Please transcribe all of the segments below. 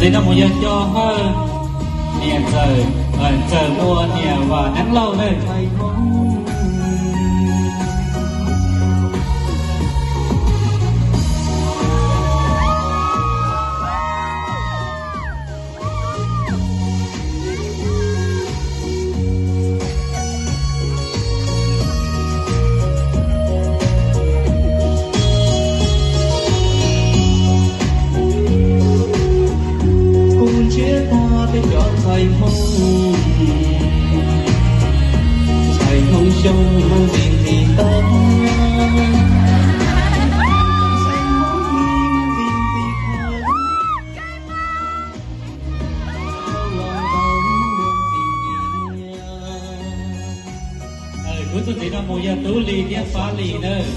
Noj mus yog Coj Hawj, niam Ntxawm, Ntxawm Muas, niam Vam Neeb Lauj na. Kuv ntsiab tag peb cov ntxhais Hmoob, ntxhais Hmoob Xyooj mas ntxim ntxim tau. Kuv txuj ntxiv no mus yog Tub Lis thiab Fab Lis nawb.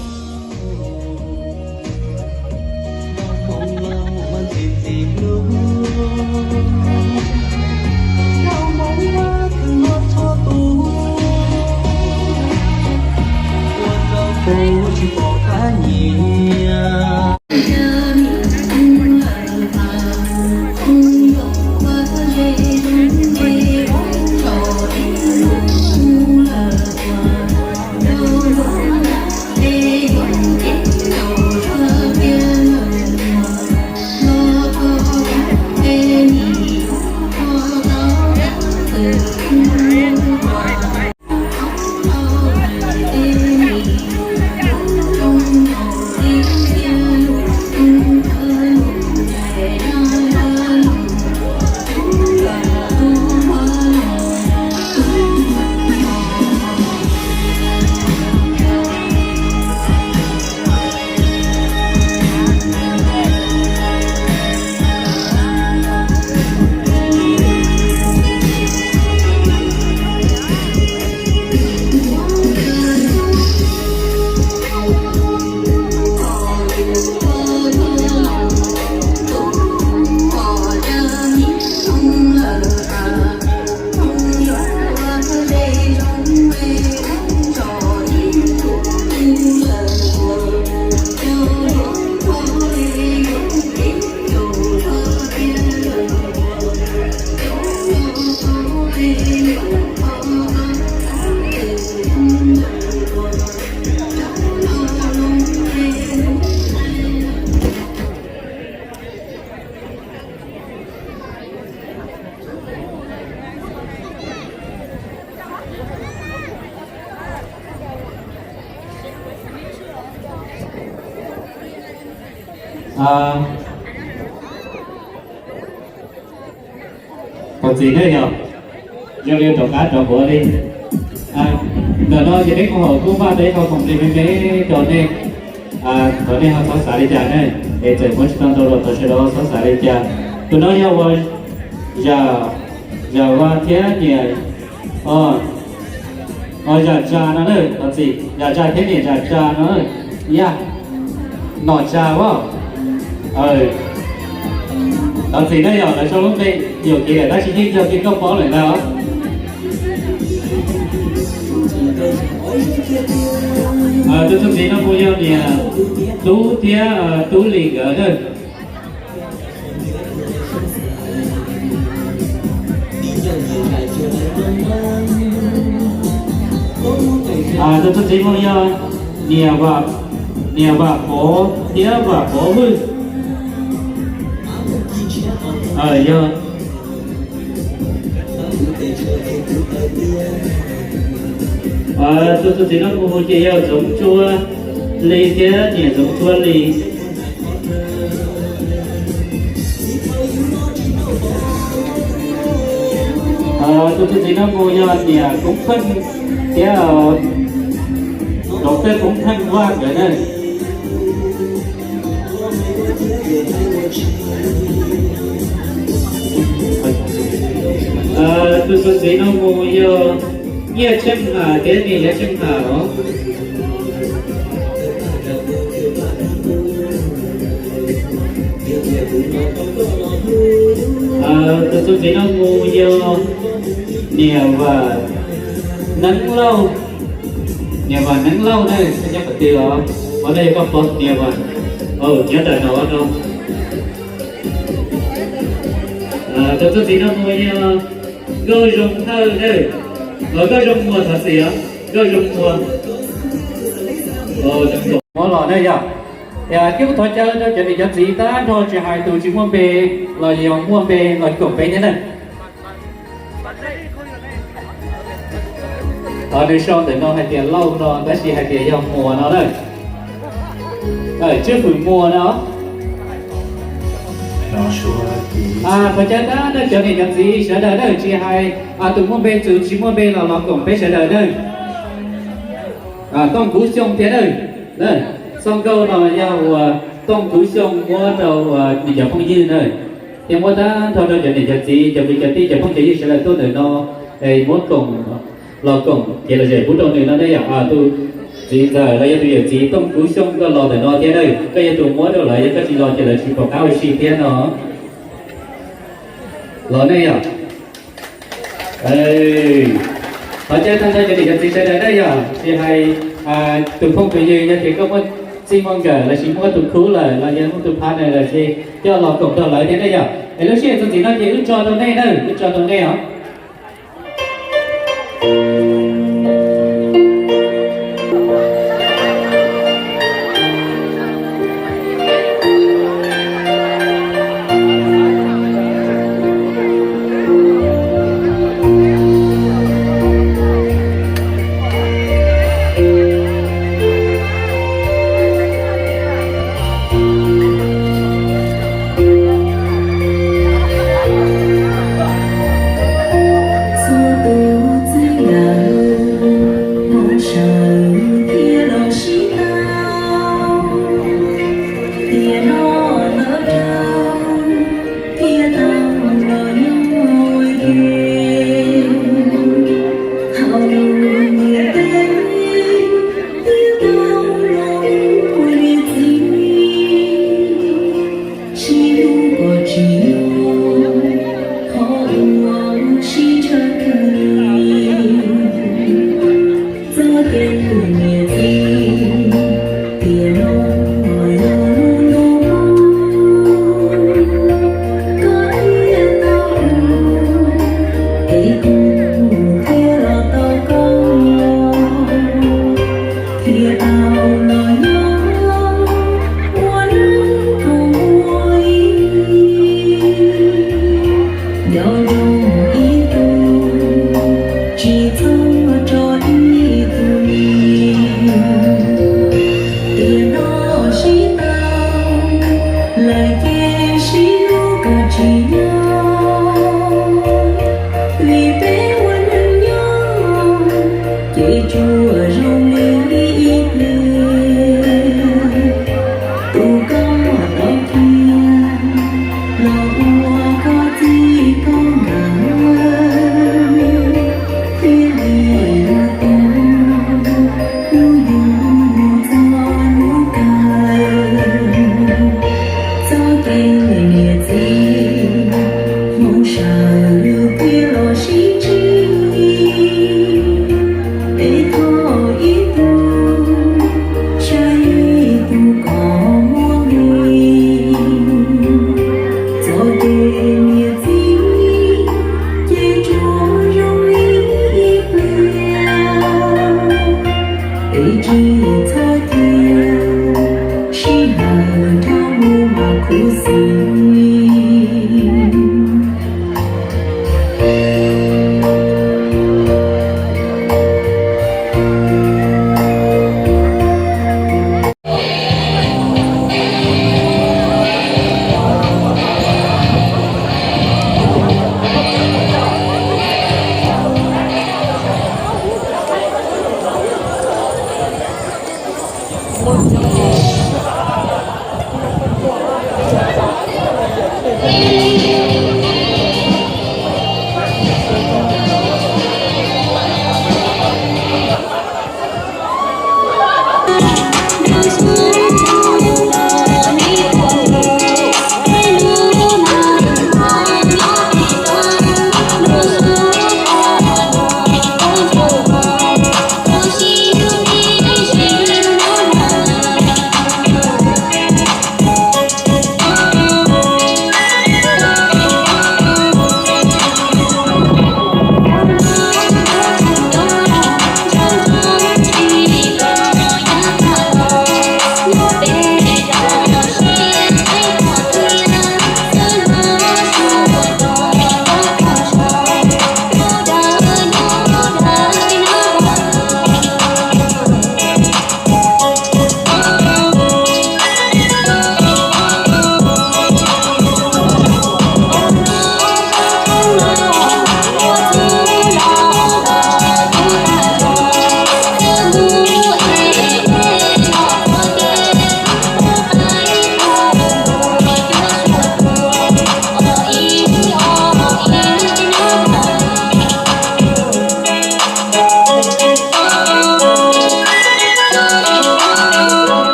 Thov txim nej yog, yog li rov qab rov quav li. Ntawm no ces peb koom haum kuj npaj tau ib qho khoom plig me me rau nej. Thov nej ho txhob xav li cas ne, es txawm muab tsis tau ntau los thov sawv daws txhob xav li cas. Tus no yog ua Zam Vaj thiab niam, o, Zam Tsa no na, thov txim, Zam Tsa thiab niam Zam Tsa no, Yaj, Nom Tsa as. Thov txim na yog lawv sau lub npe yuam kev lawm tab sis yeej yog tias koj paub lawm ntag. Tus txuj ntxiv no mus yog niam Tub thiab Tub Lis nkawd na. Tus txuj ntxiv mus yog niam Vam Pov thiab Vam Pov Vwj. Yog tus txuj ntxiv no mus ces yog Ntxoov Tsua Lis thiab niam Ntxoov Tsua Lis. Tus txuj ntxiv no mus yog niam Koob Pheej thiab Koob Pheej Vaj nkawd na. Tus txuj ntxiv no mus yog Nyiaj Tsheej Ham thiab niam Nyiaj Tsheej Ham os. Tus txuj ntxiv no mus yog niam Vam Neeb Lauj, niam Vam Neeb Lauj ne, nyob qhov twg os? Ua ntej yog koj pom niam Vam, nyob ntawm no no. Tus txuas ntxiv no mus yog Nkauj Zoo Thawj na, los Nkauj Zoo Muas thov txim os, Nkauj Zoo Muas. Muab los na yog. Thiab kuv thov caw rau cov niam cov txiv tag nrho tsis hais tus tsis muaj npe los yog muaj npe los koom peb thiab na. Nws sau ntawm no hais tias Lauj no tab sis hais tias yog Muas no na. Tsiaj Fwm Muas no. Thov caw tag nrho cov niam cov txiv sawv daws na, tsis hais tus muaj npe tus tsis muaj npe los los koom peb sawv daws na. Tooj Kuv Xyooj thiab na. Xov nkauj no yog uas Tooj Kuv Xyooj muab rau nws cov phooj ywg na, thiab muab tag nrho rau cov niam cov txiv, cov kwv cov tij, cov phooj cov ywg sawv daws tuaj ntawm no, es muab koom, los koom kev lom zem pub rau nws no na yom. Tus txiv ntxawm los yog tus yawm txiv Tooj Kuv Xyooj koj los ntawm no thiab na, koj yog tus muab rau lawv, yog koj tsis los ces lawv tsis pom qab ua si thiab no. Los nej yom. Thov caw tag nrho cov niam cov txiv sawv daws na yom, tsis hais tus phooj tus ywg, yog tias koj muaj txij muaj nkawm los sis muaj tus khub lawm los yog muaj tus partner lawm ces coj los koom rau lawv thiab na yom. Es lub sij hawm txuas ntxiv no ces wb tso rau nej na, wb tso rau nej os.